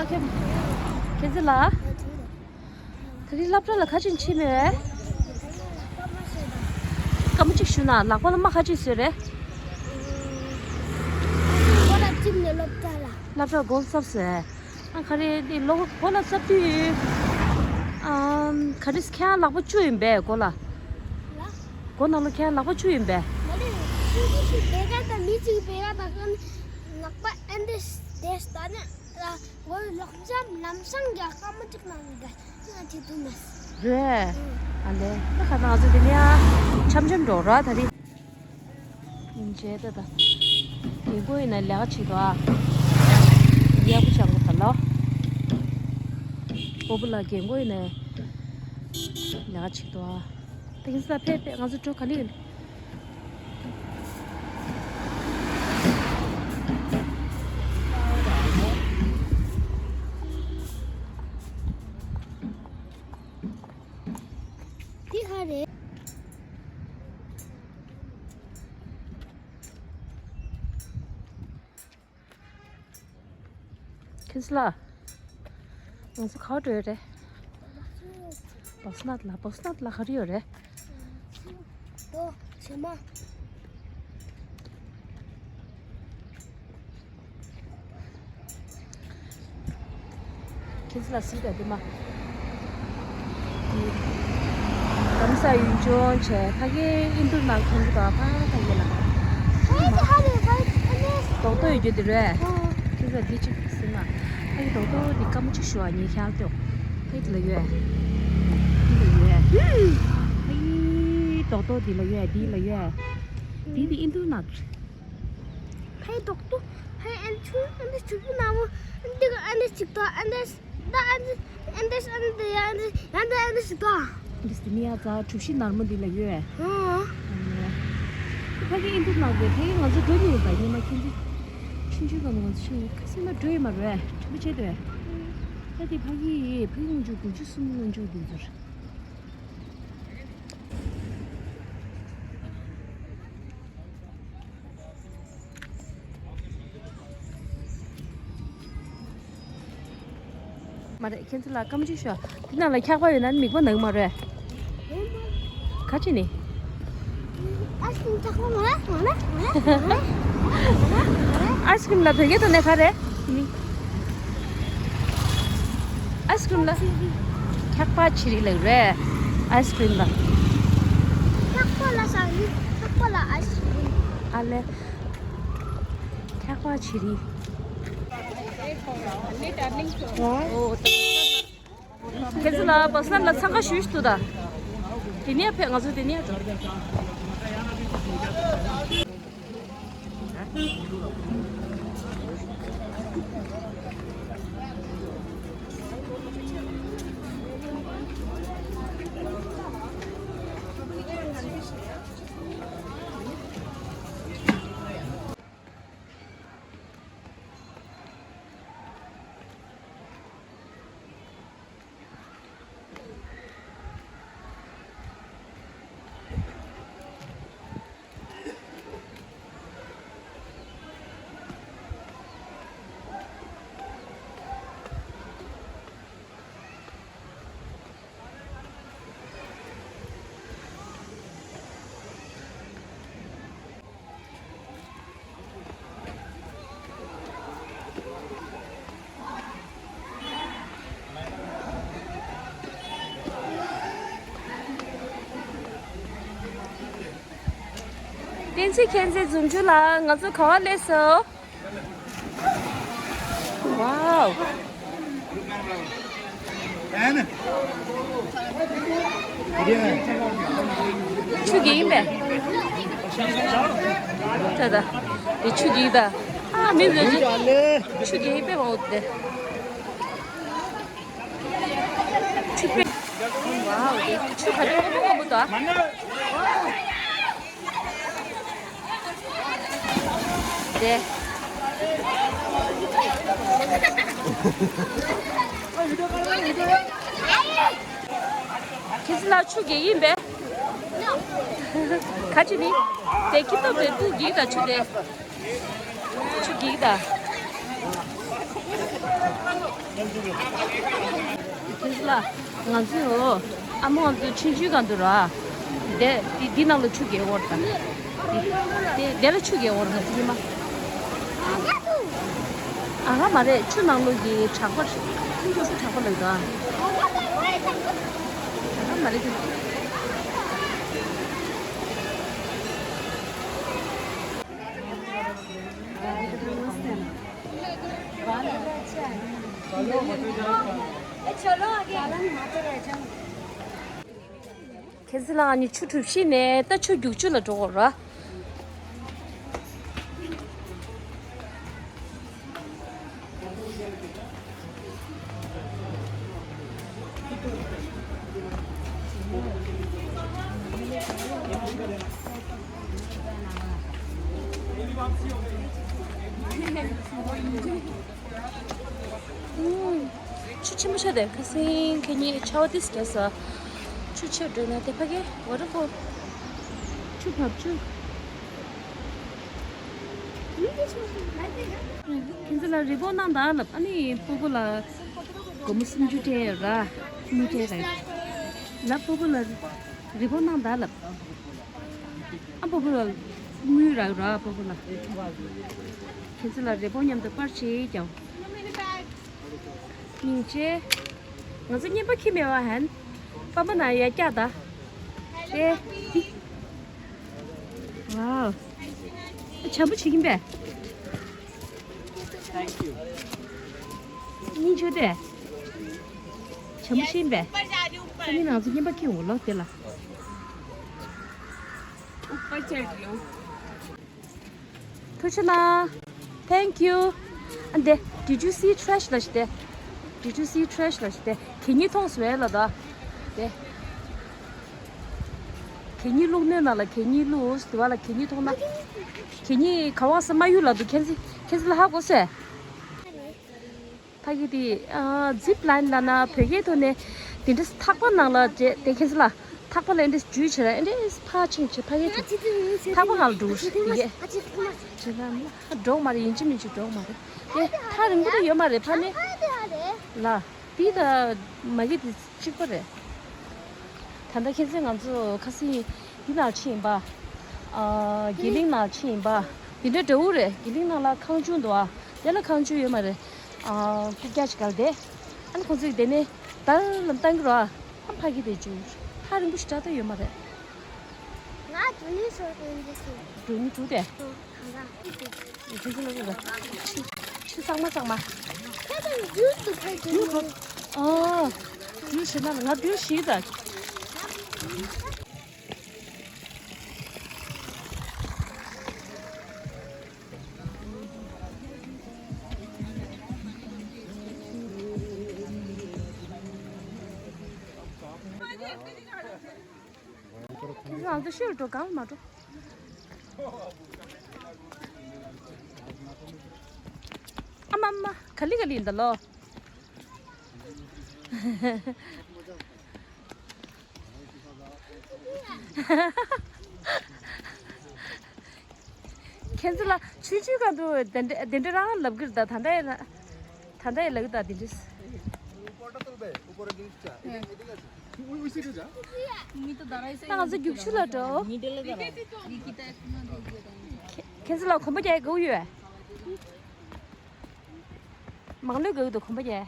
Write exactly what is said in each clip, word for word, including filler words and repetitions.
ཨ་ཁེ། ཁེ་ཟི་ལ། ད་རིང་སློབ་གྲྭ་ལ་ག་ཅིག་ཕྱིན་མེད་པས། སྐར་མ་གཅིག་ཞུ་ན་ལག་པ་ལ་རྨ་ག་ཅིག་བཟོས་རེད། ཁོ་ལ་ཅིག་ནས་སློབ་གྲྭ་ལ། སློབ་གྲྭ་སྒོ་བརྩམས་ཟེར། ཨ་ག་རེ་དེ་ལོ་སྒོ་ལ་བརྩམས་དུས། ཨམ་ག་རེ་ཁྱེད་ལག་པ་བཅུ་ཡིན་པས་སྒོ་ལ། ལ། སྒོ་ནང་ལ་ཁྱེད་ལག་པ་བཅུ་ཡིན་པས། མ་རེད། ཤིང་ཤིང་ཤིང་བེ་ག་དང་མི་གཅིག་བེ་ག་དང་ལག་པ་ཨེ་འདྲས་བསྡད་ད་ནི་ལ་སྒོ་ལོག་འཇམ་ལམ་སང་གི་སྐར་མ་གཅིག་ནང་གི་ང་ཐེ་ཐུ་མ་རེད། ཨ་ལེ། ད་ཁ་ནང་ཚོ་དེ་ནས་ཨ་འཆམ་འཆམ་འགྲོ་ར་ད་རེད། ཨིན་ཇེ་ད་ད། རྒན་གོག་ཡིན་ན་ལས་ཀ་བྱེད་དོ་ཨ། ཡག་པོ་བྱ་དགོས་ད་ལོ། སྤོ་བོ་ལ་རྒན་གོག་ཡིན་ན་ལས་ཀ་བྱེད་དོ་ཨ། ད་ཁྱེད་ཚོ་ཕེབས་ཕེབས། ང་ཚོ་འགྲོ་ག་ལེ་ཡོད། འདི་ག་རེད། ཁྱེད་ཚོ་ལ། ང་ཚོ་ག་པར་འགྲོ་ཡོད་རེད། བྷོ་སི་ནཱཐ་ལ། བྷོ་སི་ནཱཐ་ལ་ག་རེ་ཡོད་རེད། ཏོ་བྱེ་མ། ཁྱེད་ཚོ་ལ་གཟིགས་དང་དེ་མ། དེ། སྐམ་ས་ཡུལ་ལྗོངས་བྱས་ཕ་གིའི་ཨིན་དུར་ནག་མཐོང་གི་འདུག་ཕ་ཕ་གི་ལ། ཧེ་ཧ་རེ་ཧ་རེ། རྡོག་རྡོག་ཡོད་རྒྱུ་དེ་རེད། ཨོ། ཁྱེད་ཚོ་འདི་གཅིག་གཟིགས་ན། ཕ་གི་རྡོག་རྡོག་འདི་སྐམ་པོ་གཅིག་ཞུ་བ་ཉེ་ཤར་ཏོ། ཕ་གི་ལ་ཡོད། འདི་ལ་ཡོད། ཕ་གི་རྡོག་རྡོག་འདི་ལ་ཡོད། འདི་ལ་ཡོད། འདི་འདི་ཨིན་དུར་ནག་ཕའི་ཏོག་ཏོ། ཕའི་ཨན་ཆུང་ཨན་ཆུང་པོ་ན་མོ། འདི་ག་ཨན་ཆིག་ཏོ་ཨན་ད་ཨན་ཨན་ཨན་ཨན་ཡ་ཨན་ཡ་ཨན་ཆིག་ཏོ། འདི་སི་མི་ཡ་ཛ་གྲུ་བཞི་ནར་མོ་འདི་ལ་ཡོད། ཧ། ཕ་གི་ཨིན་དུ་ནག་གི་དེ་ང་ཚོ་འགྲོ་མྱོང་པ་ཡིན་ན་ཁྱེད་ཚོ་ཆུང་ཆུང་ག་ང་ཚོ་ཆུང་ཁ་སིམ་ན་འགྲོ་ཡི་མ་རེད། དྲན་པ་བྱེད་དོ། ད་དེ་ཕ་གི་ཕ་གི་ངུ་ཆུ་དགུ་ཆུ་གསུམ་ངུ་ཆུ་དགུ་ཟུར། མ་རེད། ཁྱེད་ཚོ་ལ་སྐམ་ཅིག་ཤོག་འདི་ནང་ལ་འཁྱག་པ་ཡོད་ན་མིད་པ་ནང་མ་རེད། ག་ཅི་ནི། ཨ་སི་ཁྲིམ་འཁྱག་པ་མ་རེད། མ་རེད། མ་རེད། མ་རེད། ཨ་སི་ཁྲིམ་ལ་བོད་སྐད་ཐོག་ནས་ག་རེད། ཨ་སི་ཁྲིམ་ལ་འཁྱག་པ་བྱི་རིལ་ལབ་རེད། ཨ་སི་ཁྲིམ་ལ། འཁྱག་པ་ལ་ས་ཡིན། འཁྱག་པ་ལ་ཨ་སི་ཁྲིམ། ཨ་ལེ། འཁྱག་པ་བྱི་རིལ། ཁྱེད་ཚོ་ལ་བྷོ་སི་ནཱཐ་ལ་འཚང་ཁ་ཞུ་ཞུ་ད། དེ་ནས་ཕེབས། ང་ཚོ་དེ་ནས་འགྲོ། བསྟན་འཛིན་མཁྱེན་བརྩེ་འཛུམ་ཆུ་ལགས། ང་ཚོ་ག་པར་སླེབས་སོང་། ཝའོ། ཆུ་རྒྱག་ཡིན་པས། ད་ད། དེ་ཆུ་རྒྱག་ད། ཨ་མི་འཛོལ་ཆུ། ཆུ་རྒྱག་ཡིན་པས་མ་འོ་དེ། ཆུ་པེ། ཝའོ། དེ་ཆུ་ག་རེ་སྔོན་པོ་སྔོན་པོ་ད། དེ། ཁྱེད་ཚོ་ལ་ཆུ་རྒྱག་ཡིན་པས། ག་ཅི་ནི། དེ་ཁྱི་ཏོ་དེ་ཏུ་རྒྱག་ད་ཆུ་དེ། ཆུ་རྒྱག་ད། ཁྱེད་ཚོ་ལ་ང་ཚོས་ཨ་མ་ང་ཚོ་ཆུང་ཆུང་སྒང་དུ་ར། དེ་དེ་འདི་ནང་ལ་ཆུ་རྐྱལ་འོར་དང་། དེ་དེ་ལ་ཆུ་རྐྱལ་འོར་ང་ཚོ་ཉི་མ། ཨ་ཧ་མ་རེད། ཆུ་ནང་ལོགས་ཀྱི་དྲེག་པ་རེད། ཆུ་ཆུ་དྲེག་པ་ལ་ཡོད་ཨ། ཨ་ཧ་མ་རེད། ཁྱེད་ཚོ་ལ་ང་ནི་ཆུ་གྲུ་བཞི་ནས་ད་ཆུ་རྒྱུག་ཆུ་ལ་འགྲོ་དགོས་ར། ཆུ་ཆེན་པོ་ཤ་དེ་ཁ་སང་ཁེ་ཉིན་ཆར་པ་ཏིས་རྒྱག་ས། ཆུ་ཆེ་འགྲོ་ན་དེ་ཕ་གི་ཝ་ཊར་ཕོལ། ཆུ་བབས་ཆུ། ཁྱེད་ཚོ་ལ་རི་བོ་གནང་དང་ལབ། ཨ་ནི་སྤོ་བོ་ལ་སྒོར་མོ་སུམ་ཅུ་སྤྲད་ཡོད་ར། དངུལ་སྤྲད་ར། ལབ་སྤོ་བོ་ལ་རི་བོ་གནང་དང་ལབ། ཨ་སྤོ་བོ་ལ་དངུལ་རག་ར་སྤོ་བོ་ལ། ཁྱེད་ཚོ་ལ་རི་བོ་མཉམ་དུ་པར་ཆས་ཀྱང་། སྙིང་རྗེ། ང་ཚོ་རྔན་པ་ཁྱི་མེད་པ་ཧན། པ་པ་ན་ཡ་སྐྱག་ད། ཨེ། ཝའོ། ཨ་བྱམས་པོ་བྱེད་ཀྱིན་པས། སྙིང་རྗེ་དེ། བྱམས་པོ་ཤེས་པས། ཁྱི་མི་ང་ཚོ་རྔན་པ་ཁྱི་འོ་ལོ་དེ་ལ། ཐུགས་རྗེ་གནང་། Thank you. ཨ་འདི། Did you see trash ལ་ཞིག་དེ། Did you see trash ལ་ཞིག་དེ། གད་སྙིགས་མཐོང་སོང་ལ་ད། དེ། གད་སྙིགས་བླུགས་སྣོད་ནང་ལ་གད་སྙིགས་བླུགས། དེ་བ་ལ་གད་སྙིགས་མཐོང་ན། གད་སྙིགས་ག་བ་ས་མ་གཡུག་ལ་འདུག་ཁྱེད་ཚོ་ཁྱེད་ཚོ་ལ་ཧ་གོ་སོང་། ཕ་གི་དེ། ཨ། ཛིབ་ལའིན་ལབ་ན་བོད་སྐད་ཐོག་ནས་དེ་འདྲ་ཐག་པ་ནང་ལ་བྲེས་དེ་ཁྱེད་ཚོ་ལ་ཐག་པ་ལ་འདི་འདྲ་འཇུས་བྱས་ར་འདི་འདྲ་ཕར་ཕྱིན་བྱས་ཕ་གི་ཐག་པ་ནང་ལ་འགྲོ་གི་ཡེ་བྱས་ན་འགྲོ་མ་རེད། ཡིན་གཅིག་མིན་གཅིག་འགྲོ་མ་རེད། དེ་ཐག་རིང་པོ་དེ་ཡོད་མ་རེད་ཕ་ནི། ལ་དེ་ད་མ་གི་དེ་གཅིག་པ་རེད། ད་ལྟ་ཁྱེད་ཚོས་ང་ཚོ་ཁ་སང་འདི་ནང་ཕྱིན་ཡིན་པ། ཨ། དགེ་ལིང་ནང་ཕྱིན་ཡིན་པ། འདི་འདྲ་འདྲ་བོ་རེད། དགེ་ལིང་ནང་ལ་ཁང་ཆུང་འདུག་ཨ། དེ་ལ་ཁང་ཆུང་ཡོད་མ་རེད། ཨ། རྐུབ་བཀྱག་ཅིག་ག་ལ་དེ། ཨ་ནི་ཁོང་ཚོས་དེ་ནས་ད་ལམ་བཏང་གི་རོ་ཨ། ཨ་ཕ་གི་དེ་བཅུག་ཧ་རིང་པོ་ཞིག་དྲག་ད་ཡོད་མ་རེད། ང་དུ་ནི་སོ་དེ་འདི་སུ། དུ་ནི་དུ་དེ། དུ་གང་ག་དུ། དུ་ནི་དུ་ལ་དུ་ལ། ཆུ་ཆུ་གཙང་མ་གཙང་མ། ཁྱེད་དུ་ཡུལ་དུ་ཁ་དུ་ཡུལ་ཁ། ཨ། ཡུལ་ཞིག་ན་ང་ཡུལ་ཞིག་ད། ང་ཚོ་ཤུལ་འགྲོ་གང་མ་འགྲོ། ཨ་མ་ཨ་མ་ག་ལི་ག་ལི་ཡིན་ད་ལོ། ཁྱེད་ཚོ་ལ་ཆུང་ཆུང་སྒང་དུ་དེ་འདྲ་དེ་འདྲ་རང་ལབ་གི་རེད་ད། ད་ལྟ་ཡིན་ན་ད་ལྟ་ཡིན་ལབ་གི་ད་དེ་འདྲ། ད་ང་ཚོ་རྒྱུག་ཆུ་ལ་འགྲོ། ཁྱེད་ཚོ་ལ་གོམ་པ་རྒྱག་དགོས་ཡོད། མང་ལོས་དགོས་འདུག་གོམ་པ་རྒྱག་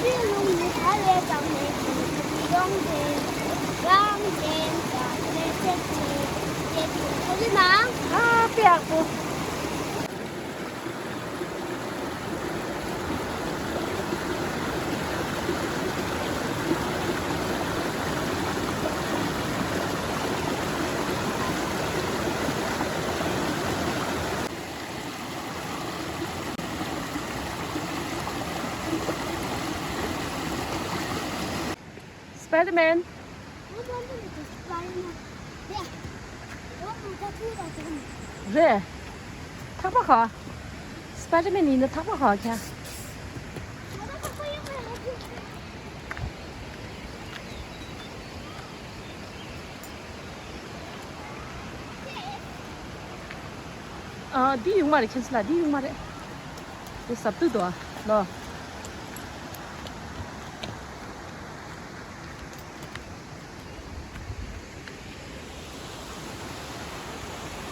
སྤྲིན་རླུང་ནི་ཐར་བའི་གྲངས་མེད་ཀྱི་ཡོང་དེ། རང་བཙན་དང་ལས་བྱེད་ཚེ་སྐྱེད་ཀྱི་ཁོ་ལི་མ། ཨ་དཔེ་ཡག་པོ། Spider-Man. རེད། ཐག་པ་ག། Spider-Man ཡིན་ན་ཐག་པ་ག་ཁྱེད། ཨ། འདི་ཡོང་མ་རེད། ཁྱེད་ཚོ་ལ་འདི་ཡོང་མ་རེད། འདི་ཟབ་ཏུ་འདུག་ཨ། ལོ།